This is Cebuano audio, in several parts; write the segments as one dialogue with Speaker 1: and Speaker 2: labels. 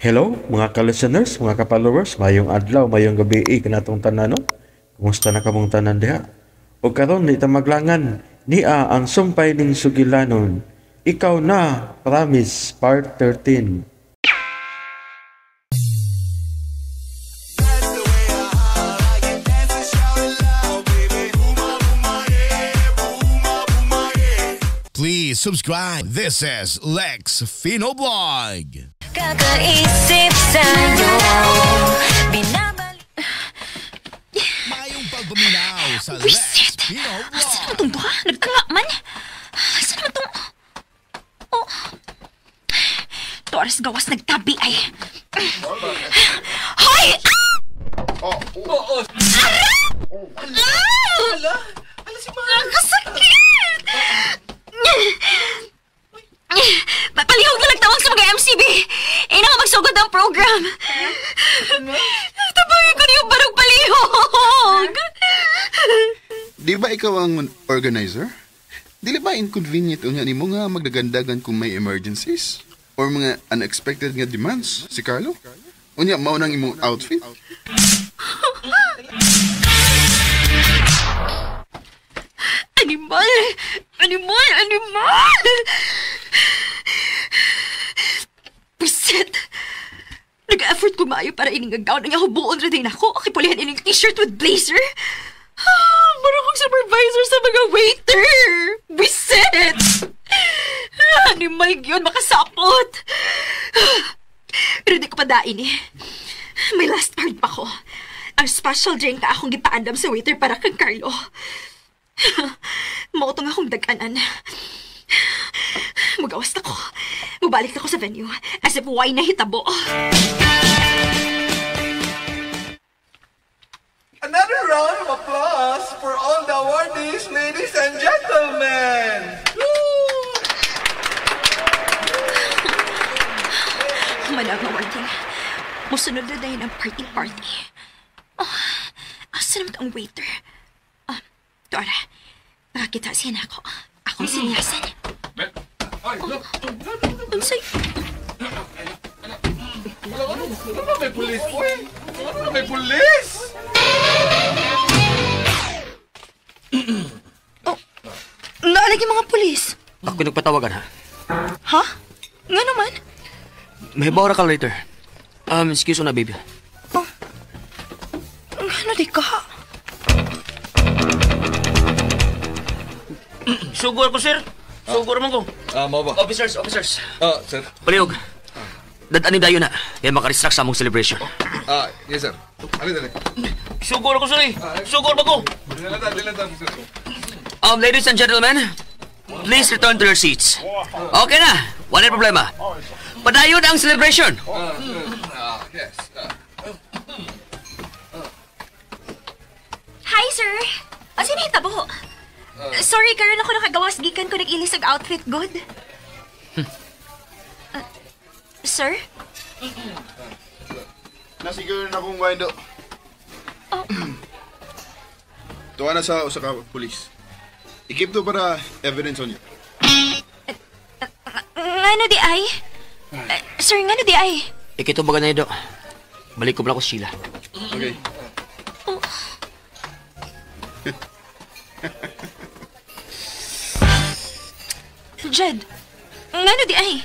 Speaker 1: Hello mga ka-listeners, mga ka-followers, mayong adlaw, mayong gabi kanatong tanan, no? Kumusta na kamong tanan diha? O karon di ta maglangan, nia ang sumpay ning sugilanon. Ikaw na, Promise, Part 13.
Speaker 2: Please subscribe. This is Lex Fino Vlog.
Speaker 3: Kakaisip sa'yo, binabalik.
Speaker 2: Mayong pagpaminaw sa Lex
Speaker 4: Wisit!
Speaker 2: Fino
Speaker 4: Asa
Speaker 2: Vlog.
Speaker 4: naman tong duha? Nagtanga man? Asa naman tong... Oh. Tuaras gawas nagtabi ay. Hoy!
Speaker 5: Oh,
Speaker 4: Ah! Ala! Ah! Kasakit! Palihog na nagtawag sa mga MCB! Eh, na magsugod ang program! Tabangin ko niyong barog palihog!
Speaker 5: Di ba ikaw ang organizer? Dili ba inconvenient unya nimo nga magdagandagan kung may emergencies? Or mga unexpected nga demands si Carlo? Unya mao nang imong outfit?
Speaker 4: Animal! Animal! Animal! Pusit! Nag-effort ko maayo para ining gown ang hubuon rin din ako. Kipulihan ining t-shirt with blazer. Ah, mura kong supervisor sa mga waiter! Bisit! Animal yun, makasapot! Pero di ko pa dain eh. May last card pa ko. Ang special drink na akong gipaandam sa waiter para kang Carlo. Mautong akong daganan. Magawas na ko. Mubalik na ko sa venue. As if why na hitabo.
Speaker 6: Another round of applause for all the awardees, ladies and gentlemen!
Speaker 4: Manang awarding. Musunod na dahil ang party-party. Oh, asa naman ang waiter? Ah, Dora, nakakita siya na ako. Akong sinyasan.
Speaker 6: Ay, look!
Speaker 4: Unsay?
Speaker 6: Ano na may pulis? Uy! Ano na may pulis?
Speaker 4: Oh, naalagi mga pulis.
Speaker 7: Ako nagpatawagan ha.
Speaker 4: Ha? Nga naman?
Speaker 7: May bawra ka later. Excuse na, baby.
Speaker 4: Oh, ano di ka?
Speaker 7: Sugor ko, sir. Sugor man ko.
Speaker 6: Ah, mao ba?
Speaker 7: Officers, officers.
Speaker 6: Ah, sir.
Speaker 7: Palihog. Dadani dayo na. Kaya makaristract sa among celebration.
Speaker 6: Ah, yes, sir. Ali, dali.
Speaker 7: Sugor ko, sir. Eh. Sugor ba ko?
Speaker 6: Dili lang ta, sir.
Speaker 7: Ladies and gentlemen, please return to your seats. Okay na. Wala na problema. Padayon ang celebration.
Speaker 6: Ah, yes. Ah.
Speaker 4: Hi, sir. Asa na hitabo? Sorry, karon ako nakagawas gikan ko nag-ilis og outfit good. Sir?
Speaker 5: Nasiguro na akong windo.
Speaker 4: Oh.
Speaker 5: Tuwa na sa usa ka pulis. I-keep to para evidence on you.
Speaker 4: Ngano di ay? Sir, ngano di ay?
Speaker 7: Ikito baga na ito. Balik ko pala ko sila.
Speaker 5: Okay.
Speaker 4: Oh. Jed, ngano di ay?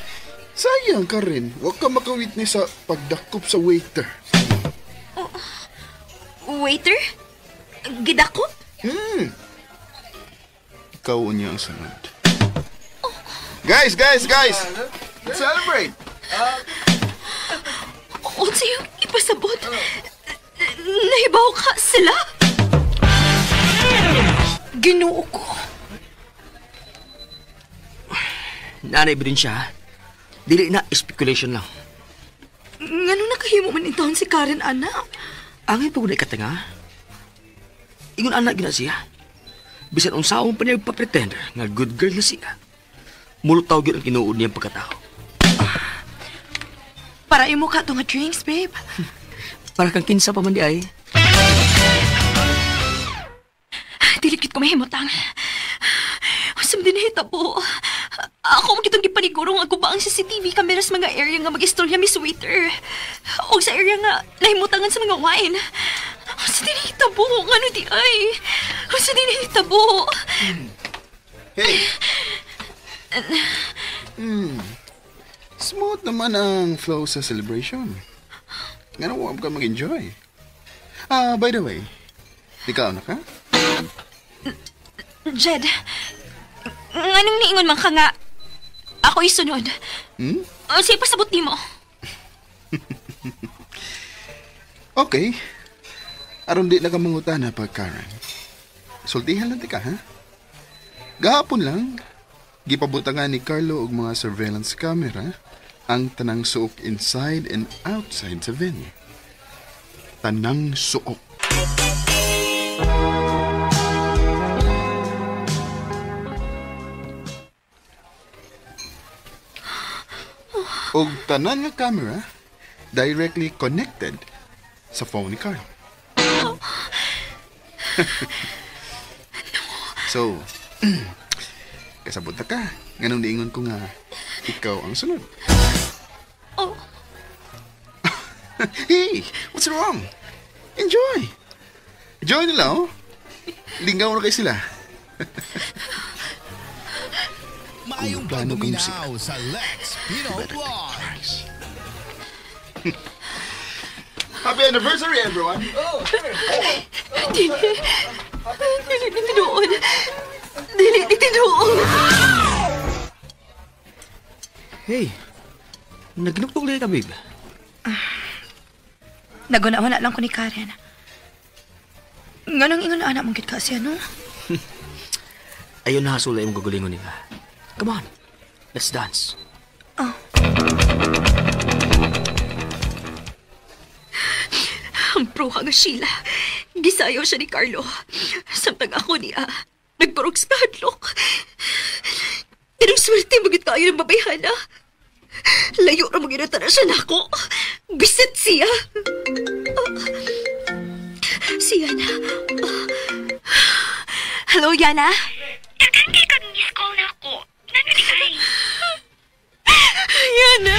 Speaker 5: Sayang ka rin. Huwag ka makawitness sa pagdakop sa waiter.
Speaker 4: Waiter? Gidakop?
Speaker 5: Ikaw unya ang sunod. Guys, guys, guys! Let's celebrate!
Speaker 4: Unsa yung ipasabot? Nahibaw ka sila? Ginoo ko.
Speaker 7: Nanay ba din siya, ha? Dili na, speculation lang.
Speaker 4: Ngano nakahimo man intawon si Karen, ana?
Speaker 7: Angay pa ko na ikatanga. Ingon anak gina siya. Bisan unsaon pa niya pa-pretend nga good girl na siya. Mulutaw gyud ang tinuod niyang pagkatao.
Speaker 4: Para imo ka nga drinks, babe.
Speaker 7: Para kang kinsa pa man di ay.
Speaker 4: Dili kit ko mahimutang. Usam din hitabo. Ako mo kitong gipaniguro nga guba ang CCTV cameras mga area nga mag-istorya Miss Waiter. O sa area nga nahimutangan sa mga wine. Sa dinahitabo, ngano di ay. Sa dinahitabo.
Speaker 5: Hey! Smooth naman ang flow sa celebration. Nga na huwag ka mag-enjoy. By the way, ikaw na ka?
Speaker 4: Jed, nganong niingon man ka nga ako isunod.
Speaker 5: Hmm?
Speaker 4: Sige, pasabot ni mo.
Speaker 5: Okay. Aron di na ka mangutana pag Karen. Sultihan lang ti ka, ha? Gahapon lang, gipabutangan ni Carlo og mga surveillance camera ang tanang suok inside and outside sa venue. Tanang suok. Og tanan nga camera directly connected sa phone ni Carlo. So, kasabot na ka. Nganong niingon ko nga, ikaw ang sunod.
Speaker 4: Oh.
Speaker 5: Hey, what's wrong? Enjoy. Enjoy nila, oh. Lingaw na kayo sila.
Speaker 2: Maayong
Speaker 5: plano kang musika.
Speaker 2: pagpaminaw sa Lex Pino Vlog.
Speaker 5: Happy anniversary, everyone!
Speaker 4: Dili. Dili ni tinuod. Dili ni tinuod.
Speaker 7: Hey, naginugtog liya ka, babe.
Speaker 4: Naguna-una lang ko ni Karen. Nganong ingon anak mong gid ka siya, no?
Speaker 7: Ayun na hasula yung gagalingon niya. Come on, let's dance.
Speaker 4: Oh. Ang bruha nga Sheila. Gisayaw siya ni Carlo. Samtang ako niya, nagbarog sa hadlok. Pero swerte magit kayo ng babayhana. Layo ra maginata na siya nako. Bisit siya. Si Yana. Hello, Yana?
Speaker 8: Daghan kay kag miss call na ako. Nano di ay?
Speaker 4: Yana!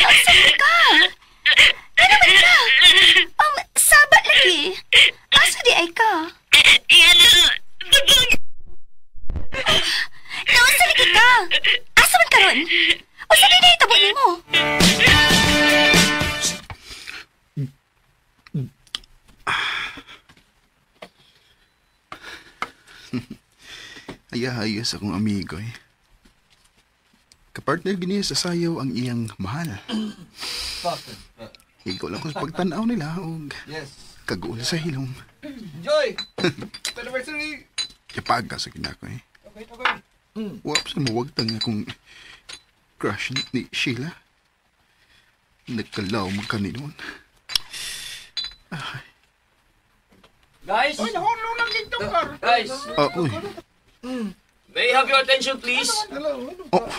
Speaker 4: Saan ka? Ano man ka? Saba lagi. Asa di ay ka?
Speaker 8: Yana, babang.
Speaker 4: Nausa lagi ka. Asa man karon? O sa di na itabo nimo?
Speaker 5: Ayahayos akong amigo eh. Kapartner gini sa sayaw ang iyang mahal. Higo lang ko sa pagtanaw nila og kaguol sa hilom.
Speaker 6: Enjoy! Anniversary!
Speaker 5: Kapaga sa ginako eh.
Speaker 6: Okay, okay.
Speaker 5: Wap sa mawagtang akong crush ni Sheila. Nagkalaw magkani noon.
Speaker 7: Guys!
Speaker 6: Uy, nahulog lang dito, Carl.
Speaker 7: Guys!
Speaker 5: Uy.
Speaker 7: May I have your attention, please?
Speaker 5: Oh.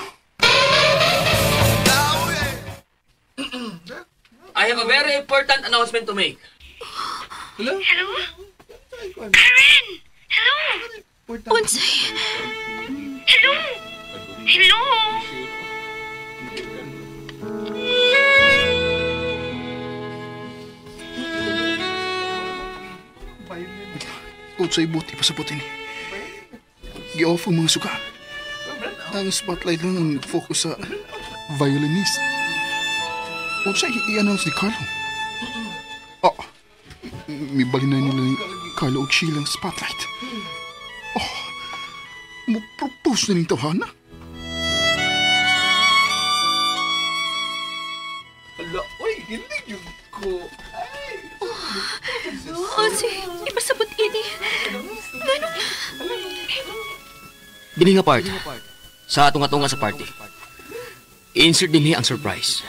Speaker 7: I have a very important announcement to make.
Speaker 6: Hello?
Speaker 8: Hello? Karen! Hello?
Speaker 4: Unsay?
Speaker 8: Hello? Hello?
Speaker 5: Unsay buti pa sa puti ni. Gi-off ang mga suka. Ang spotlight lang ang focus sa violinist. Unsay i-announce ni Carlo? Oh, may balin na nila ni Carlo og Sheila ang spotlight. Oh, mo-propose na ning tawhana.
Speaker 6: Hala, uy, gilig yung ko.
Speaker 4: Oh, si ipasabot ini. Ganun.
Speaker 7: Dini nga part. Sa tunga-tunga sa party. Insert din niya ang surprise.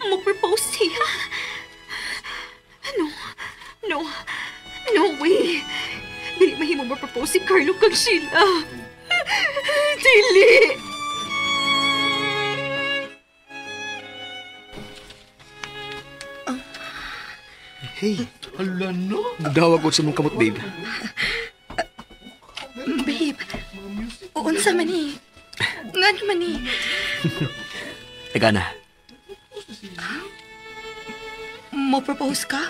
Speaker 4: Mo-propose siya. No. No. No way. Dili mahimo mo-propose si Carlo kang Sheila. Dili.
Speaker 7: Hey. Hala no. Dawag ko sa mong kamot, babe.
Speaker 4: Babe, unsa man ni? Nga naman ni?
Speaker 7: Teka na.
Speaker 4: Mo-propose ka?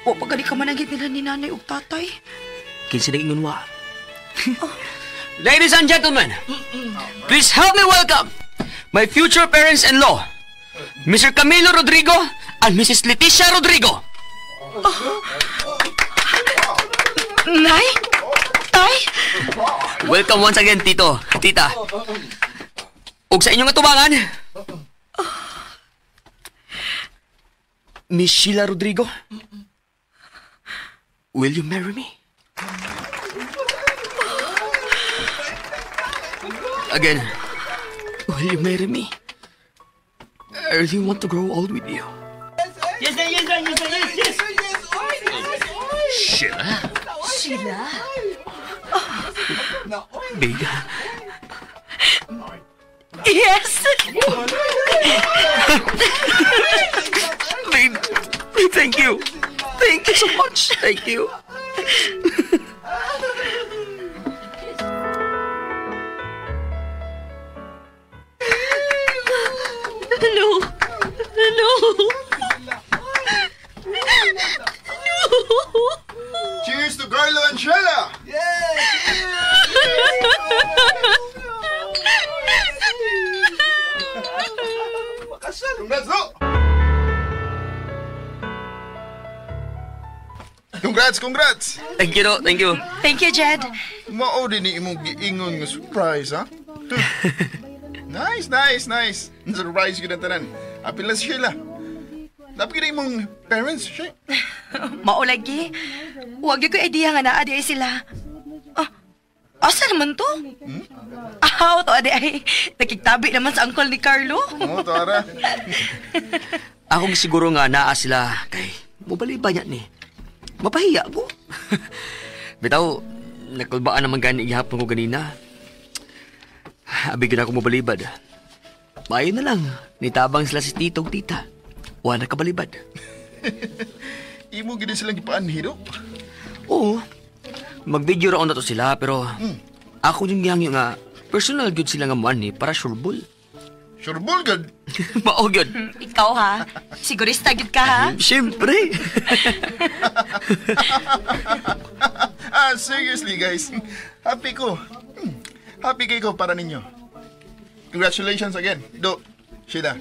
Speaker 4: O pagkali ka managit nila ni nanay ug tatay?
Speaker 7: Kinsa nag-ingon wa. Ladies and gentlemen, please help me welcome my future parents-in-law, Mr. Camilo Rodrigo and Mrs. Leticia Rodrigo.
Speaker 4: Oh. Nay? Tay?
Speaker 7: Welcome once again, Tito, Tita. Ug sa inyong atubangan, Miss Sheila Rodrigo, will you marry me? Again, will you marry me? I really want to grow old with you.
Speaker 9: Yes, yes, yes, yes, yes, yes.
Speaker 7: Sheila?
Speaker 4: Sheila?
Speaker 7: Big.
Speaker 4: Yes!
Speaker 7: Babe, thank you. Thank you so much. Thank you.
Speaker 4: No. No. No.
Speaker 5: Cheers to Carlo and Sheila! Congrats, no! Congrats, congrats!
Speaker 7: Thank you, no. Thank you.
Speaker 4: Thank you, Jed.
Speaker 5: Mao din ni imong giingon nga surprise, ha? Nice, nice, nice. Surprise ko na tanan. Apil na si Sheila. Dapat kita imong parents, siya.
Speaker 4: Mao lagi. Huwag ko idea nga naa di ay sila. Ah, asa naman to? Hmm? Ah, to adi ay nakigtabi naman sa uncle ni Carlo.
Speaker 5: Oo, tara.
Speaker 7: Ako siguro nga naa sila kay mobali ba niya ni. Mapahiya ko. Bitaw, nakulbaan naman gani gihapon ko ganina. Abi gid ako mobalibad. Maayo na lang, nitabang sila si tito ug tita. Wa na kabalibad.
Speaker 5: Imo gid silang gipaanhi do.
Speaker 7: Oo. Mag-video ra na to sila pero ako yung gihangyo nga personal gyud sila nga moanhi para sureball.
Speaker 5: Sureball gud.
Speaker 7: Mao gyud.
Speaker 4: Ikaw ha, sigurista gyud ka ha.
Speaker 7: Siyempre.
Speaker 5: Ah, seriously guys. Happy ko. Happy kay ko para ninyo. Congratulations again. Do, Sheila.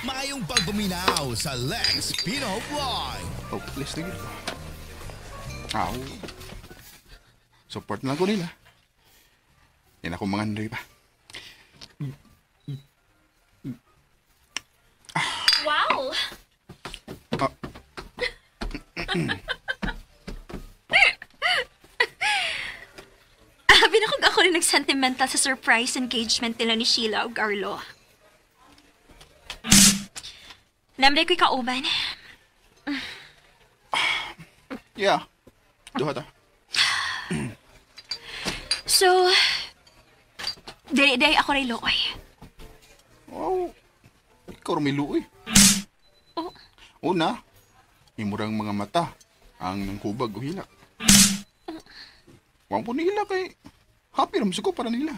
Speaker 2: Maayong pagpaminaw sa Lex Pino Vlog.
Speaker 5: Oh, please tigil ko. Aw. Support na lang ko nila. Yan ako mga Andre pa.
Speaker 8: Wow!
Speaker 5: Ah.
Speaker 8: Abi na kung ako rin nag-sentimental sa surprise engagement nila ni Sheila o Carlo. Namday ko'y kauban.
Speaker 5: Yeah. Duha ta.
Speaker 8: So, day-day ako rin luoy.
Speaker 5: Oh, ikaw rin may luoy.
Speaker 8: Oh.
Speaker 5: Una, imurang mga mata ang nangkubag o hilak. Wang po nila kay happy ram ko para nila.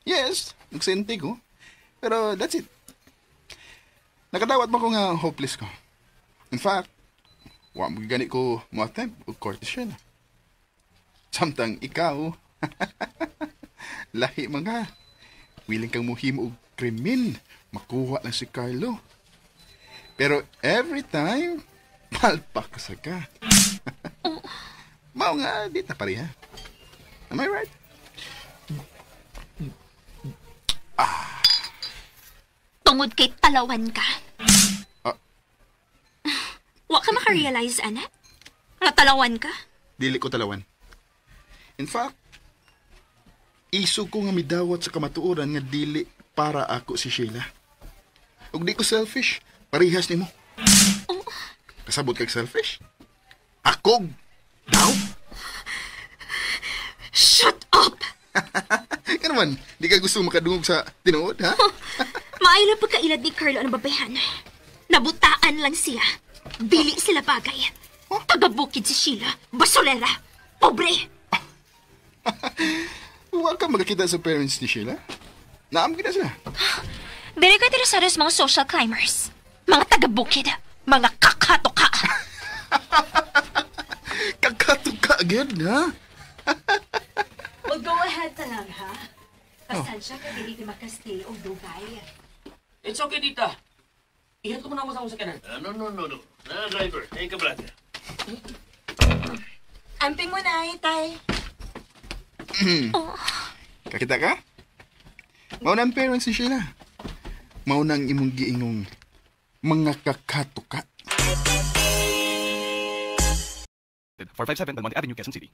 Speaker 5: Yes, nagsente ko. Pero that's it. Nakadawat mo ko nga hopeless ko. In fact, wa mo gani ko mo attempt og courtship. Samtang ikaw, lahi man ka. Willing kang muhimo og krimen, makuha lang si Carlo. Pero every time, palpak sa ka. Mao nga, di ta pareha. Am I right?
Speaker 8: Ah. Tungod kay talawan ka.
Speaker 5: Ah.
Speaker 8: Wa ka makarealize, anak? Nga talawan ka?
Speaker 5: Dili ko talawan. In fact, iso ko nga midawat sa kamatuoran nga dili para ako si Sheila. Ug di ko selfish, parihas nimo.
Speaker 8: Oh.
Speaker 5: Kasabot kag selfish? Akog daw.
Speaker 8: Shut up!
Speaker 5: Nga naman, di ka gusto makadungog sa tinuod, ha?
Speaker 8: Maayo lang pagkailad ni Carlo ang babayhan. Nabutaan lang siya. Dili sila bagay. Huh? Taga-bukid si Sheila. Basolera. Pobre.
Speaker 5: Huwag ka magkakita sa parents ni Sheila. Naam kita sila.
Speaker 8: Dili ko interesado sa mga social climbers. Mga taga-bukid. Mga kakatoka.
Speaker 5: Kakatoka agad, ha?
Speaker 4: Well, go ahead na lang, ha? Pasensya ka, dili ti makastay o dugay.
Speaker 7: It's okay, tita. Ihat ko muna ako sa akong sakyanan.
Speaker 9: No. Driver, take a breath.
Speaker 4: Amping mo na, itay.
Speaker 8: Oh.
Speaker 5: Kakita ka? Mauna ang parents ni Sheila. Mauna ang imong giingong mga kakatuka.
Speaker 10: 457 Belmonte Avenue, Quezon City.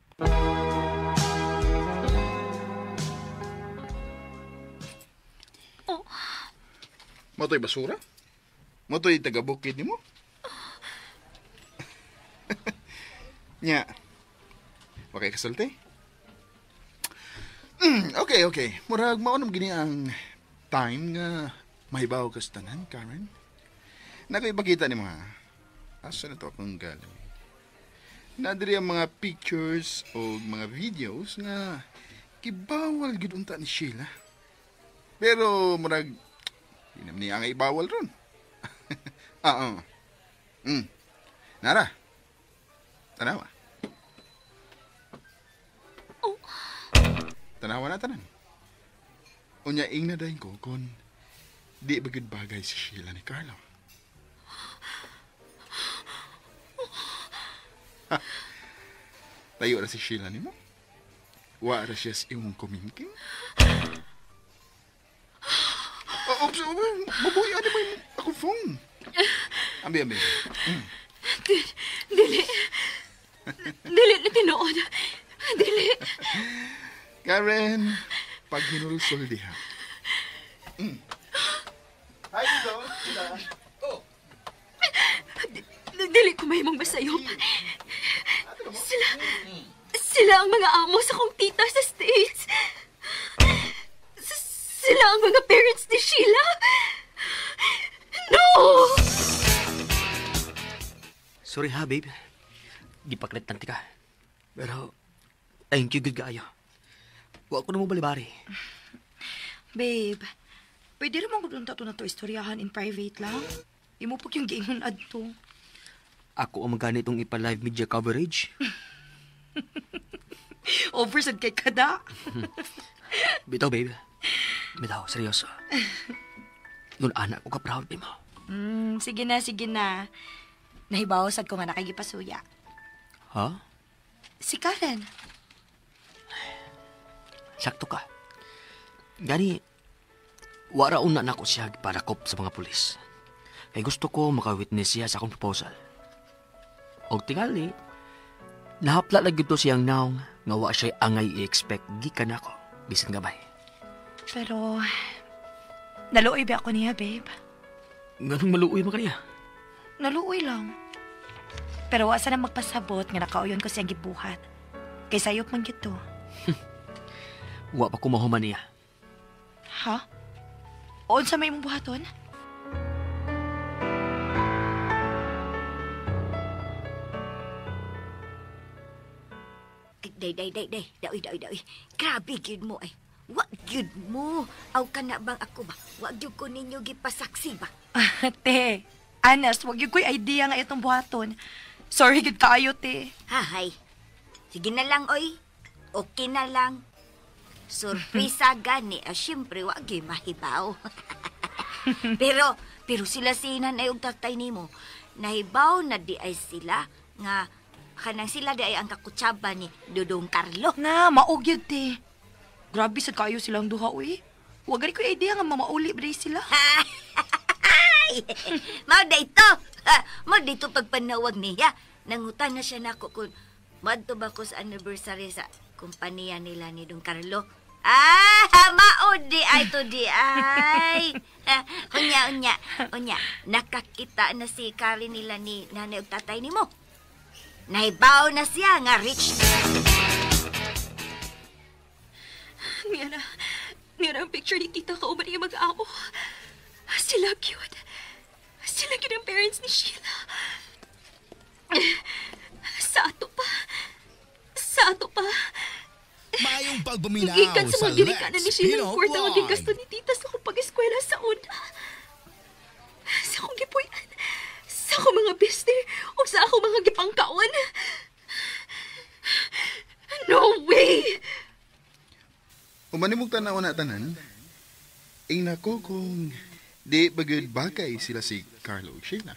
Speaker 8: Oh.
Speaker 5: Moto'y basura? Moto'y taga-bukid ni mo? Nya. Okay kasulti? Okay. Murag maunam gini ang time nga mahibaw ka sa tanan, Karen. Nakaipakita ni mo, ha? Asa na to akong gallery? Nadiri ang mga pictures o mga videos nga gibawal gid unta ni Sheila. Pero murag di naman niya ang ibawal ron. Oo. Nara. Tanawa.
Speaker 8: Oh.
Speaker 5: Tanawa na tanan. Unya ing na dahin ko kung di ba gud bagay si Sheila ni Carlo. Tayo ra si Sheila nimo. Wa ra siya sa imong kumingking. Oops, mabuhay ano ba yung akong phone? Ambi.
Speaker 8: Dili. Dili na tinuod. Dili.
Speaker 5: Karen, pag hinulsol diha. Hi, Tito.
Speaker 7: Oh.
Speaker 8: Dili ko mahimong masayop. Sila ang mga amo sa kong tita sa States. Sila ang mga parents ni Sheila. No!
Speaker 7: Sorry ha, babe. Gipaklit lang tika. Pero, thank you, good kaayo. Wa ko na mo balibari.
Speaker 4: Babe, pwede rin mong gudunta to na to istoryahan in private lang. Imo pag yung giingon adto.
Speaker 7: Ako ang magani itong ipa-live media coverage.
Speaker 4: Over sad kay kada.
Speaker 7: Bitaw, babe. Bitaw, seryoso. Noon, anak ko ka-proud mo.
Speaker 4: Sige na, sige na. Nahibaw sad ko nga nakagipasuya.
Speaker 7: Ha?
Speaker 4: Si Karen.
Speaker 7: Sakto ka. Gani, waraon na nako siya parakop sa mga pulis. Kay gusto ko maka-witness siya sa akong proposal. Og tingali, nahapla lang gito siyang naong nga wa siya'y angay i-expect gikan ako bisan gabay.
Speaker 4: Pero, naluoy ba ako niya, babe?
Speaker 7: Nganong maluoy man kaniya?
Speaker 4: Naluoy lang. Pero wa sana magpasabot nga nakauyon ko siyang gibuhat. Kay sayop man gito.
Speaker 7: Wa pa ko mahuman niya.
Speaker 4: Ha? Unsa may imong buhaton?
Speaker 11: Day, day, day, day. Daoy, daoy, daoy. Grabe gyud mo ay. Wa gyud mo. Aw ka na bang ako ba? Wa gyud ko ninyo gipasaksi ba?
Speaker 4: Te, anas, wa gyud ko'y idea nga itong buhaton. Sorry gyud kaayo, te.
Speaker 11: Hahay. Sige na lang, oy. Okay na lang. Surpresa gani. Siyempre, wa gyud mahibaw. pero sila si nanay ug tatay nimo. Nahibaw na di ay sila nga kanang sila di ay ang kakutsaba ni Dudong Carlo.
Speaker 4: Na, maog yun, te. Grabe sad kaayo silang duha, uy. Wa gani ko'y idea nga mamauli ba sila.
Speaker 11: Ay, mao da ito. Mao dito pagpanawag niya. Nangutan na siya nako kung madto ba ko sa anniversary sa kumpanya nila ni Don Carlo. Ah, mao di ay to di ay. Unya. Nakakita na si Karen nila ni nanay ug tatay nimo. Nahibaw na siya nga rich.
Speaker 8: Niana,
Speaker 4: Nga ang picture ni tita kauban niya mag-amo. Sila cute. Sila cute ang parents ni Sheila. Sa ato pa. Sa ato pa.
Speaker 2: Mayong pagpaminaw
Speaker 4: Gikan sa
Speaker 2: sa
Speaker 4: mga ginikanan
Speaker 2: Lex
Speaker 4: ni Sheila
Speaker 2: Pino
Speaker 4: ang kwarta nga
Speaker 2: Vlog.
Speaker 4: gigasto ni tita sa akong pag-eskwela sa una. Sa akong gipuy-an. Sa akong mga business o sa akong mga gipangkaon. No way!
Speaker 5: Umanimog tanaw na tanan. Ing nako kung di bagud bagay sila si Carlo ug Sheila.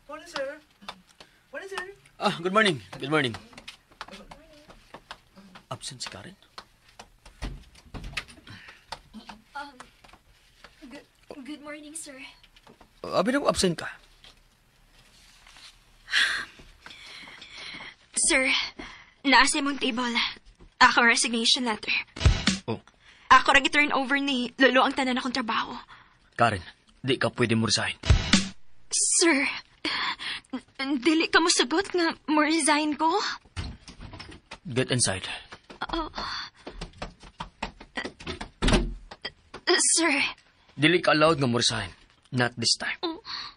Speaker 6: Morning, sir. Morning, sir.
Speaker 7: Ah, good morning. Good morning. Absent si Karen?
Speaker 8: Good morning, sir.
Speaker 7: Abi na ko absent ka.
Speaker 4: Sir, nasa imong table. Ako resignation letter.
Speaker 7: Oh.
Speaker 4: Ako ra turn over ni Lolo ang tanan akong trabaho.
Speaker 7: Karen, di ka pwede mo resign.
Speaker 4: Sir, dili ka mo sagot nga mo resign ko?
Speaker 7: Get inside.
Speaker 4: Oh. Sir,
Speaker 7: Dili ka allowed nga mo resign. Not this time.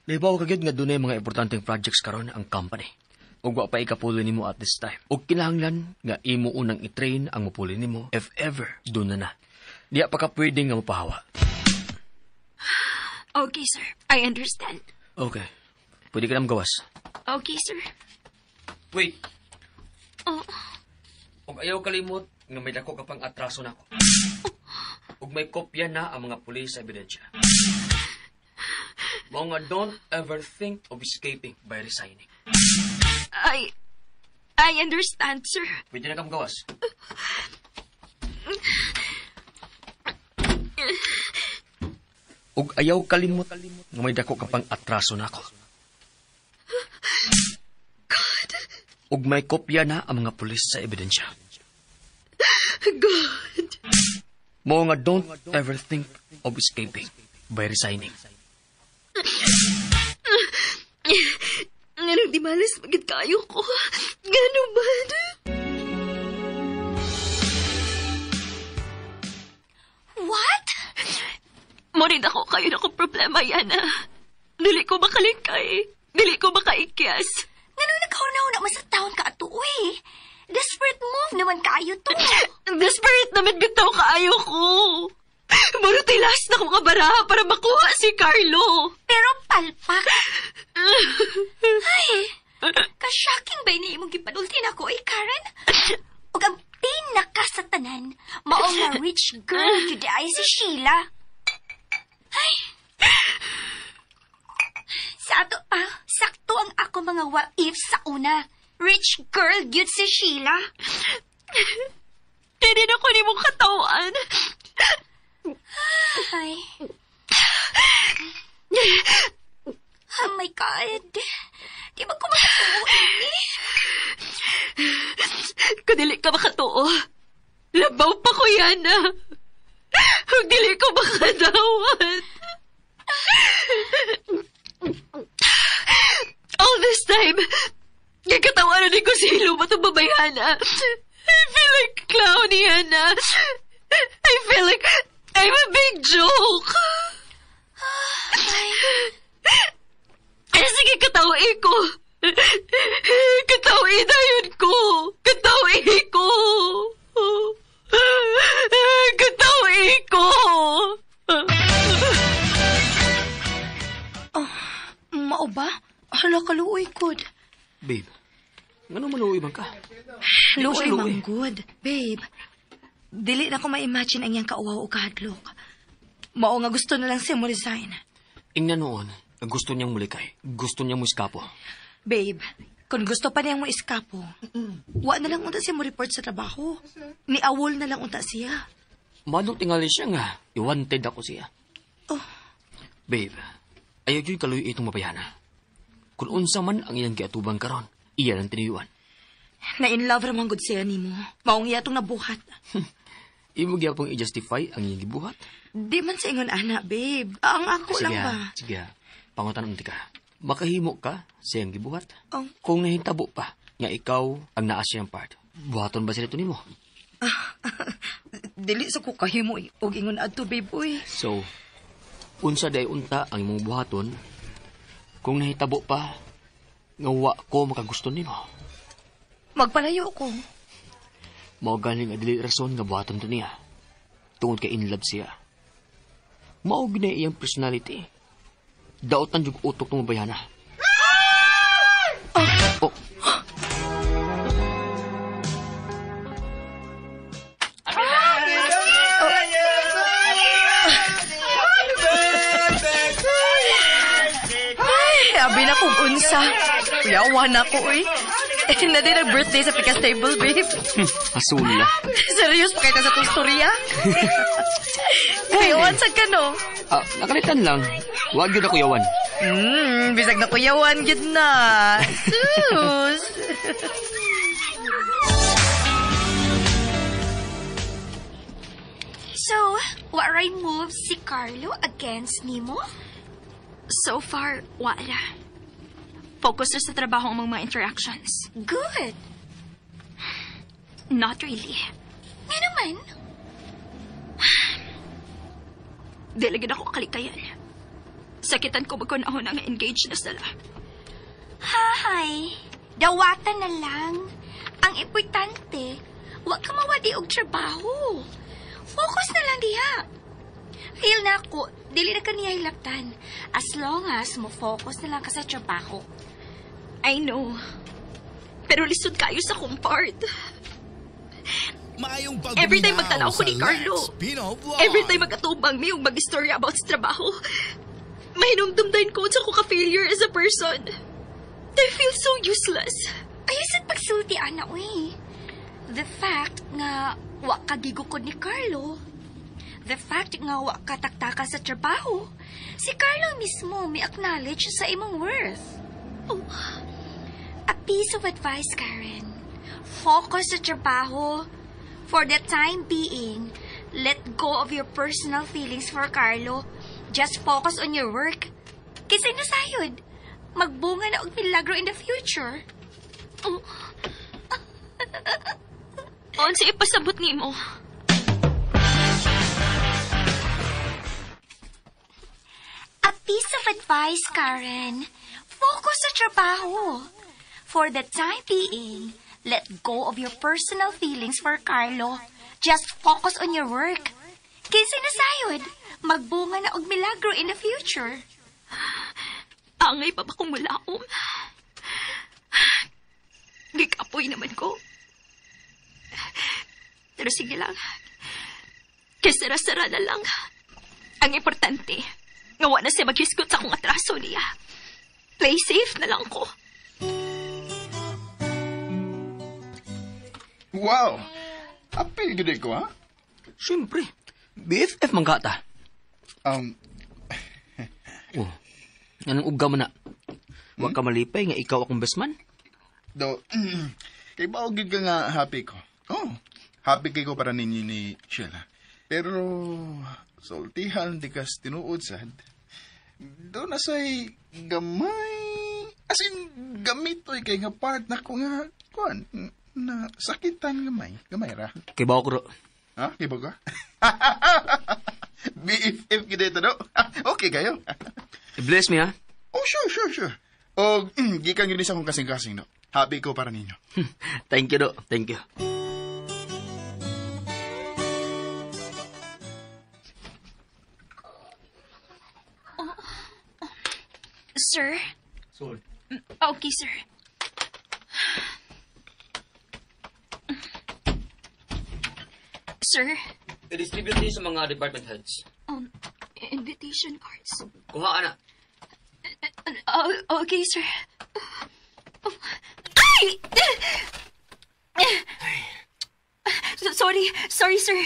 Speaker 7: Nahibaw ka gyud nga dunay mga importanteng projects karon ang company. Ug wa pa ikapulo nimo at this time. Ug kinahanglan nga imo unang i-train ang mupuli nimo if ever dun na na. Diya pa ka pwede nga mopahawa.
Speaker 4: Okay, sir. I understand.
Speaker 7: Okay. Pwede ka na magawas.
Speaker 4: Okay, sir.
Speaker 7: Wait.
Speaker 4: Oh.
Speaker 7: Ug ayaw kalimot nga may dako ka pang atraso nako. Ug may kopya na ang mga pulis sa ebidensya. Mao nga don't ever think of escaping by resigning.
Speaker 4: I understand, sir.
Speaker 7: Pwede na ka magawas. Ug ayaw kalimot nga may dako ka pang atraso nako.
Speaker 4: God.
Speaker 7: Ug may kopya na ang mga pulis sa ebidensya.
Speaker 4: God.
Speaker 7: Mao nga don't ever think of escaping by resigning.
Speaker 4: Nganong di malas magid kayo ko? Ngano man?
Speaker 8: What?
Speaker 4: Mo rin ako kayo na akong problema, Yana. Dili ko makalingkay. Dili ko makaikyas.
Speaker 8: Ngano nagkauna-una man sa taon ka ato, uy? Desperate move naman kayo to.
Speaker 4: Desperate naman bitaw kaayo ko. Muro tay last na kong kabaraha para makuha si Carlo.
Speaker 8: Pero palpak. Ay, ka-shocking ba ni imong gipanulti nako, eh, Karen? Ug ang pinaka sa tanan, mao nga rich girl jud ay si Sheila. Ay. Sa ato pa, sakto ang ako mga what ifs sa una. Rich girl gyud si Sheila.
Speaker 4: Hindi na ko nimong katawan.
Speaker 8: Ay. Oh my God. Di ba ko makatuo, eh?
Speaker 4: Kung dili ka makatuo, labaw pa ko yan, ah. Kung dili ko makadawat. All this time, gagatawanan ko si Luma itong babayhana. I feel like clown, Yana. I feel like I'm a big joke. Ay, sige, katawain ko. Katawain na yun ko. Katawain ko. Katawain ko.
Speaker 12: Oh, mao ba? Hala ka, luoy, good.
Speaker 7: Babe, ngano maluoy man ka?
Speaker 12: Luoy man, good. Babe, dili na ko ma-imagine ang iyang kauwaw o kahadlok. Mao nga gusto na lang siya mo resign.
Speaker 7: Ingnan noon, gusto niyang mulikay. Gusto niyang mo iskapo.
Speaker 12: Babe, kung gusto pa niyang mo iskapo, wa na lang unta siya mo report sa trabaho. Niawol na lang unta siya.
Speaker 7: Manong tingali siya nga, iwanted ako siya.
Speaker 12: Oh.
Speaker 7: Babe, ayaw yun kaluy itong mabayana. Kung unsa man ang iyang giatubang karon, iya ang tinuyuan.
Speaker 12: Na in love ramang good siya nimo. Maong iya itong nabuhat.
Speaker 7: Imo gyapon i-justify ang iyang gibuhat?
Speaker 12: Di man sa ingon ana, babe. Ang ako
Speaker 7: Sige,
Speaker 12: lang ba?
Speaker 7: Sige, pangutan ka. Makahimo ka sa iyang gibuhat?
Speaker 12: Oh.
Speaker 7: Kung nahitabo pa nga ikaw ang naa siyang part, buhaton ba sila ito nimo?
Speaker 12: Dili sa ko kahimo og ingon adto, babe, uy.
Speaker 7: So, unsa day unta ang imong buhaton kung nahitabo pa nga wa ko makagusto nimo?
Speaker 12: Magpalayo ko.
Speaker 7: Mao gani nga dili rason nga buhaton to niya. Tungod kay in love siya. Mao gyud na iyang personality. Daotan jud utok tong bayana. Oh.
Speaker 12: Ay, abi na kong unsa. Kuyawa na ko, uy. Na din ang birthday sa Pikas Table, babe.
Speaker 7: Asula.
Speaker 12: Serious pa kita sa itong storya? Kuyawan sa ka, no?
Speaker 7: Nakalitan lang. Wag yun na kuyawan.
Speaker 12: Bisag na kuyawan, gid na. Sus!
Speaker 8: So, what right moves si Carlo against nimo?
Speaker 4: So far, wala. Focus na sa trabaho ang mga interactions.
Speaker 8: Good.
Speaker 4: Not really.
Speaker 8: Nga naman.
Speaker 4: Dili gid ako kalikayan. Sakitan ko magkunahon ang engaged na sila.
Speaker 8: Hi. Dawatan na lang. Ang importante, wa ka mawadi og trabaho. Focus na lang diha. Feel na ako, dili na ka niya hilaptan. As long as mo focus na lang ka sa trabaho.
Speaker 4: I know. Pero lisod kayo sa kong part.
Speaker 2: Maayong
Speaker 4: Every time magtanaw ko
Speaker 2: sa
Speaker 4: ni Carlo.
Speaker 2: Lex Pino Vlog.
Speaker 4: Every time mag-atubang mi ug mag-istorya about sa trabaho, mahinumdum din ko sa ko ka-failure as a person. I feel so useless.
Speaker 8: Ayaw sa pagsulti, ana, uy. The fact nga wa ka gigukod ni Carlo, the fact nga wa ka taktaka sa trabaho, si Carlo mismo may acknowledge sa imong worth.
Speaker 4: Oh.
Speaker 8: A piece of advice, Karen. Focus sa trabaho. For the time being, let go of your personal feelings for Carlo. Just focus on your work. Kasi nasayod, magbunga na og milagro in the future.
Speaker 4: Oh. Unsa ipasabot nimo?
Speaker 8: A piece of advice, Karen. Focus sa trabaho. For the time being, let go of your personal feelings for Carlo. Just focus on your work. Kinsa nasayod, magbunga na og milagro in the future.
Speaker 4: Angay pa ba kung mulaom? Gikapoy naman ko. Pero sige lang. Kesara-sara na lang. Ang importante, nga wa na siya maghisgot sa akong atraso niya. Play safe na lang ko.
Speaker 5: Wow! Apil gud ko, ha?
Speaker 7: Siyempre. BFF man kata. Oh. Anong ugga man na? Wa ka malipay nga ikaw akong best man?
Speaker 5: Do, kay ba gid ka nga happy ko? Oh, happy kay ko para ninyo ni Sheila. Pero sultihan di kas tinuod sad. Do na say gamay, as in gamitoy kay nga part na ko nga kuan na sakitan gamay, gamay ra.
Speaker 7: Kay ba ko ro?
Speaker 5: Ha? Kay ba ka? BFF gid ito do. Okay kayo.
Speaker 7: Bless me ha.
Speaker 5: Oh, sure. O, gikan yun sa akong kasing-kasing, no? Happy ko para ninyo.
Speaker 7: Thank you, do. Thank you.
Speaker 4: Oh. Sir?
Speaker 7: Sorry.
Speaker 4: Okay, sir. Sir?
Speaker 7: I-distribute niyo sa mga department heads.
Speaker 4: Invitation cards.
Speaker 7: Kuha na.
Speaker 4: Okay, sir. Ay! Sorry, sir.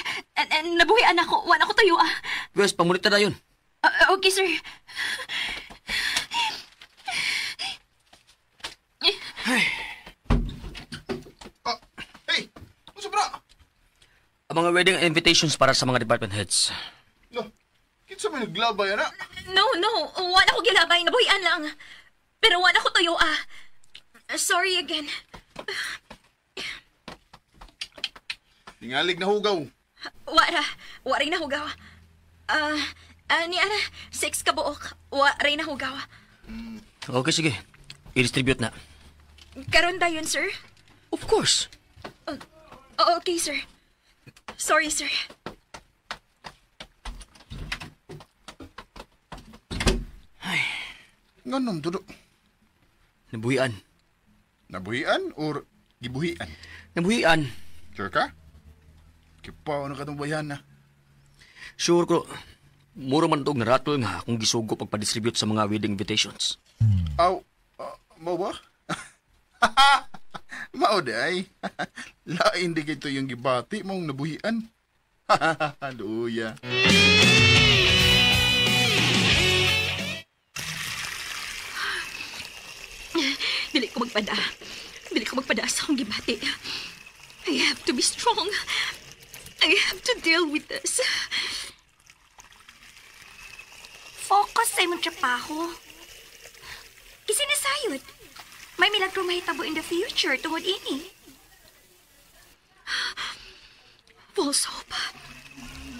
Speaker 4: Nabuhian ako. Wala ko tayo, ah.
Speaker 7: Wes, pamunita na yun.
Speaker 4: Okay, sir.
Speaker 5: Hey! Ano bra?
Speaker 7: Ang Mga wedding invitations para sa mga department heads.
Speaker 5: No, kinsa man naglabay, ana?
Speaker 4: No. Wala ko gilabay. Nabuhian lang. Pero wala ko tuyo, ah. Sorry again.
Speaker 5: Tingalig na hugaw.
Speaker 4: Wala. Wala na hugaw. Ni ana, 6 ka buok. Wala na hugaw.
Speaker 7: Okay, sige. I-distribute na.
Speaker 4: Karon dayon, sir?
Speaker 7: Of course.
Speaker 4: Okay, sir. Sorry, sir.
Speaker 7: Ay.
Speaker 5: Nganon, Dodo?
Speaker 7: Nabuhian.
Speaker 5: Nabuhian or gibuhian?
Speaker 7: Nabuhian.
Speaker 5: Sure ka? Kipaw na katong buhian na.
Speaker 7: Sure ko. Mura man itong naratol nga akong gisugo pagpadistribute sa mga wedding invitations.
Speaker 5: Aw, mao ba? Mao di ay. Lain di kito yung gibati mong nabuhian. Luya.
Speaker 4: Dili ko magpada. Dili ko magpada sa akong gibati. I have to be strong. I have to deal with this.
Speaker 8: Focus sa imong trabaho. Kasi nasayod. May milagro mahitabo in the future tungod ini.
Speaker 4: False hope.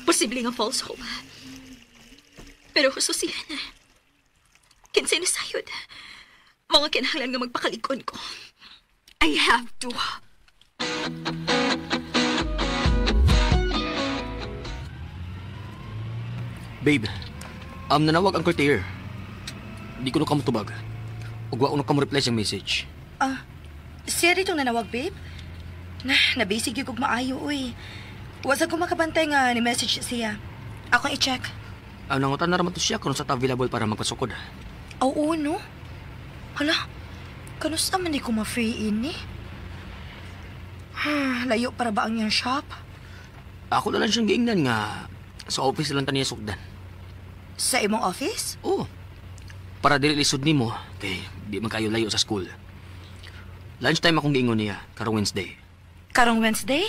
Speaker 4: Posible nga false hope. Pero hususihan. Kinsay nasayod. Mga kinahanglan nga magpakalikon ko. I have to.
Speaker 7: Babe, nanawag ang courtier. Di ko na kamutubag. Ug wa ko na kamo-reply sa message.
Speaker 12: Siya ditong nanawag, babe? Nabasig yung kog maayo, uy. Wa sa ko makabantay nga ni message siya. Akong i-check.
Speaker 7: Nangutan na raman to siya kung sa ta available para magpasukod.
Speaker 12: Oo, no? Hala, kanusta man di ko ma-free in, eh? Layo para ba ang iyang shop?
Speaker 7: Ako na lang siyang giingnan nga sa office lang ta niya sugdan.
Speaker 12: Sa imong office?
Speaker 7: Oo. Para dili lisod nimo kay di man kayo layo sa school. Lunchtime akong giingon niya karong Wednesday.
Speaker 12: Karong Wednesday?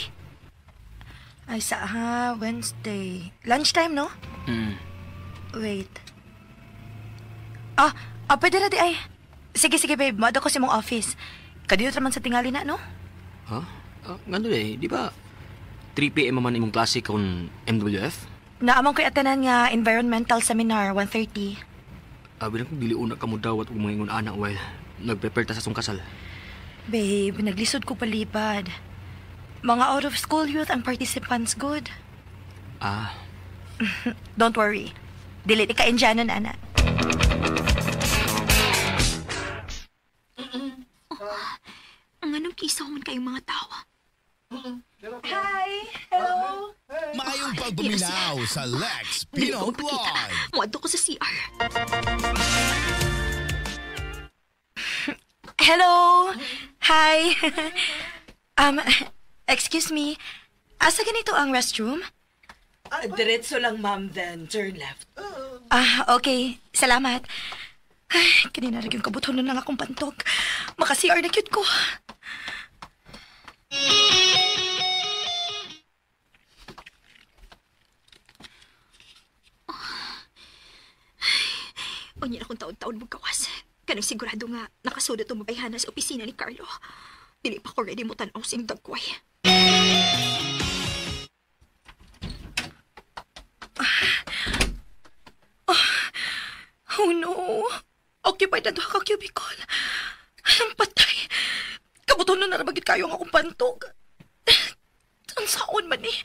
Speaker 12: Ay sa ha, Wednesday. Lunchtime, no?
Speaker 7: Mm.
Speaker 12: Wait. Pwede na di ay. Sige, babe. Maado ko sa imong office. Kadiyot raman sa tingali na, no?
Speaker 7: Ha? Ngano eh, di ba 3 p.m. man imong klase kon MWF?
Speaker 12: Naamang ko'y atanan nga environmental seminar, 1:30.
Speaker 7: Bilang kong dili una ka mo dawat og mga ingon ana while nagprepare ta sa song kasal.
Speaker 12: Babe, naglisod ko palibad. Mga out of school youth ang participants good.
Speaker 7: Ah.
Speaker 12: Don't worry. Dili ka Indiano na, ana.
Speaker 4: Ang anong kisaw man kayong mga tao.
Speaker 12: Hi! Hello!
Speaker 2: Maayong pagpaminaw sa Lex Pino Vlog.
Speaker 4: Muadto ko sa CR.
Speaker 12: Hello! Hi! Excuse me. Asa ganito ang restroom?
Speaker 13: Diretso lang, ma'am, then turn left.
Speaker 12: Okay. Salamat. Ay, kanina rin yung kabutunan lang akong pantog. Maka-CR na cute ko.
Speaker 4: Unya akong taon-taon magkawas. Kanang sigurado nga nakasudot ang mabayhana sa opisina ni Carlo. Dili pa ko ready mo tanaw sing dagkway.
Speaker 12: Oh no! Occupied na duha ka cubicle. Ang patay. Kabuton na narabagit kayo ang akong pantog. Ang saon man eh.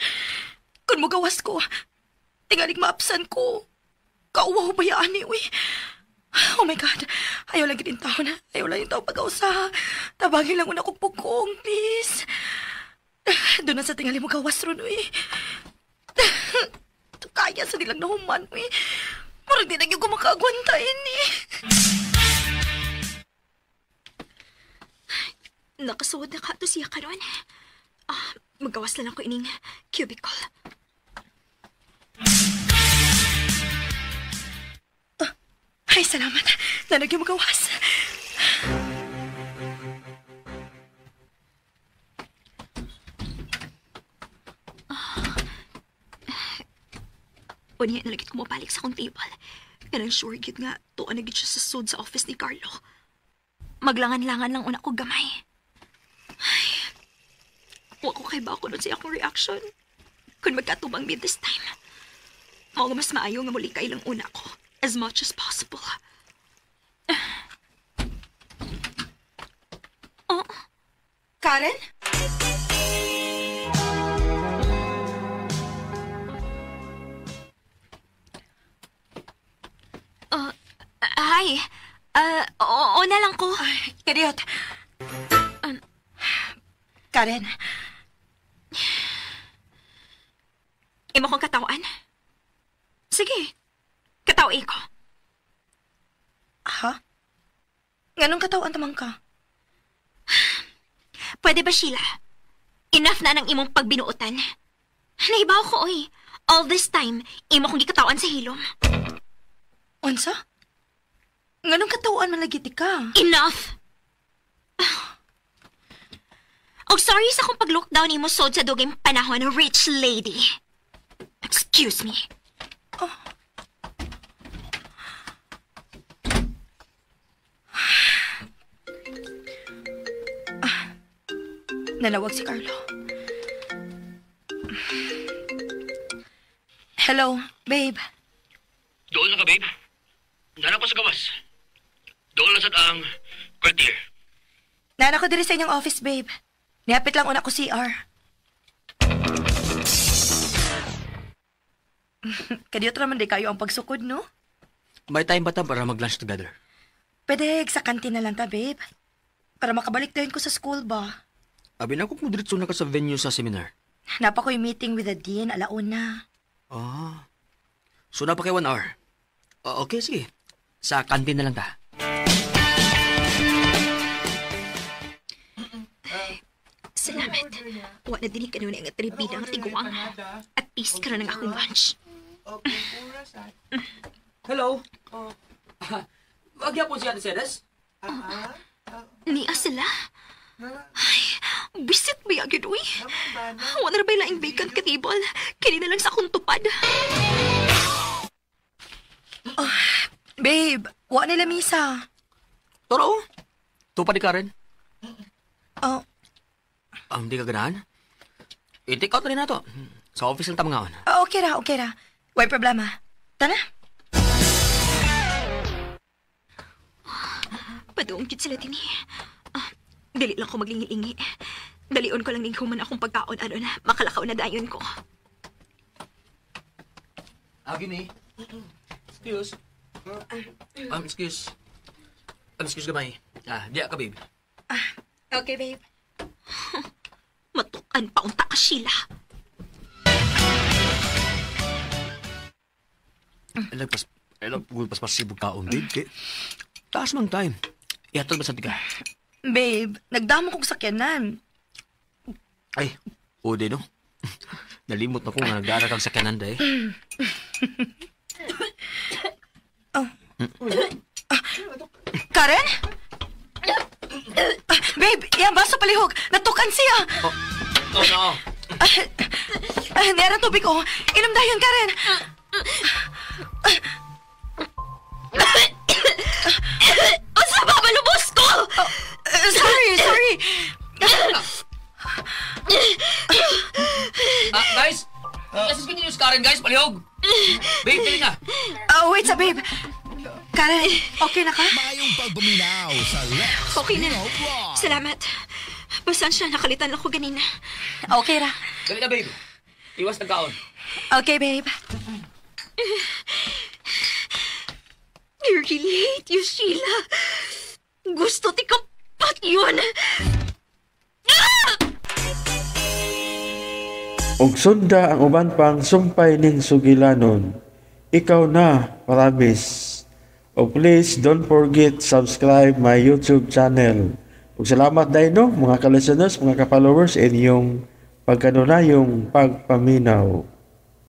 Speaker 12: Kung magawas ko, tingalig maapsan ko. Kauwaw bayaan ni, uy. Oh my God. Ayaw lang yung tao na. Ayaw lang yung tao pag-ausa. Tabangin lang una kong pugong, please. Doon na sa tingali mo gawas ron, uy. Kaya sa nilang nahuman, uy. Parang di na yung kumakaagwantayin, eh.
Speaker 4: Nakasuod na ka to siya karon. Magawas na lang ko ining cubicle.
Speaker 12: Ay, salamat. Nanag yung magawas.
Speaker 4: Unya na lagi ko mabalik sa akong table. Kanang sure gid nga, tuon na gid siya sa sud sa office ni Carlo. Maglangan-langan lang una ko gamay. Ay, wa ko kay ba ako nun sa akong reaction. Kung magkatubang mi this time. Mao nga mas maayo nga muli kay lang una ko. As much as possible. Oh.
Speaker 12: Karen?
Speaker 4: Hi. Oo na lang ko.
Speaker 12: Kadiyot. Karen.
Speaker 4: Imo kong katawan? Sige. Katawi ko.
Speaker 12: Ha? Nganong katawan tamang ka?
Speaker 4: Pwede ba, Sheila? Enough na ng imong pagbinuotan. Naibaw ko, oy. All this time, imo kong gikatawan sa hilom.
Speaker 12: Unsa? Nganong katawan man lagi ka?
Speaker 4: Enough! Oh, sorry sa akong pag-lockdown nimo sod sa dugay panahon, rich lady. Excuse me.
Speaker 12: Oh. Ah, nanawag si Carlo. Hello, babe.
Speaker 7: Doon na ka, babe. Nana ko sa gawas. Doon lang sa ang quartier.
Speaker 12: Nana ko diri sa inyong office, babe. Nihapit lang una ko CR. Kadiyot raman di kayo ang pagsukod, no?
Speaker 7: May time ba ta para mag-lunch together?
Speaker 12: Pwede, sa kantin na lang ta, babe. Para makabalik dayon ko sa school ba?
Speaker 7: Abi na ko kung diretso na ka sa venue sa seminar.
Speaker 12: Napa ko'y meeting with the dean, alauna.
Speaker 7: Ah. So napa kay 1 hour. Okay, sige. Sa kantin na lang ta.
Speaker 4: Salamat. Wa na din kanuna ang atribida ang tiguang. At least karon ang akong lunch.
Speaker 7: Hello. Magyapon siya ni Ceres?
Speaker 4: Niya sila. Ay, bisit ba yagid, uy? Wa na ba'y laing vacant ka table? Kini na lang sa akong tupad.
Speaker 12: Oh, babe, wa nila misa.
Speaker 7: Toro, tupad ni Karen.
Speaker 12: Oh.
Speaker 7: Hindi ka ganahan? I-take out na rin na to. Sa office lang tamangaon.
Speaker 12: Okay ra, okay ra. Way problema. Tana.
Speaker 4: Paduong cute sila din eh. Dali lang ko maglingi-lingi. Dalion ko lang ning human akong pagkaon. Ano na, makalakaw na dayon ko.
Speaker 7: Agi ni. Excuse. Excuse. Excuse gamay. Diya ka, babe.
Speaker 12: Okay, babe.
Speaker 4: Matukan pa unta ka, Sheila.
Speaker 7: Pas pasibog kaon, babe. Taas mang time. Ihatod ba sa tiga?
Speaker 12: Babe, nagdamo kong sakyanan.
Speaker 7: Ay, o di no? Nalimot na ko nga nagdara kang sakyanan day.
Speaker 12: Oh. Karen? Babe, yan baso palihog. Natukan siya.
Speaker 7: Oh no.
Speaker 12: Nera tubig ko. Inom dayon, Karen.
Speaker 4: Asa ba malubos ko?
Speaker 12: Sorry, sorry.
Speaker 7: Guys, let's continue Karen, guys. Palihog. Babe, dali na.
Speaker 12: Wait sa babe. Karen, okay na ka?
Speaker 2: Mayong pagpaminaw sa Lex.
Speaker 4: Okay na. Salamat. Pasensya, nakalitan lang ko ganina.
Speaker 12: Okay ra.
Speaker 7: Dali na, babe. Iwas nagkaon.
Speaker 12: Okay, babe.
Speaker 4: I really hate you, Sheila. Gusto ti kapat yun.
Speaker 1: Og sunda ang uban pang sumpay ning sugilanon. Ikaw na, promise. O please don't forget subscribe my YouTube channel. Ug salamat dayno mga ka-listeners, mga ka-followers inyong pagkanunayong pagpaminaw.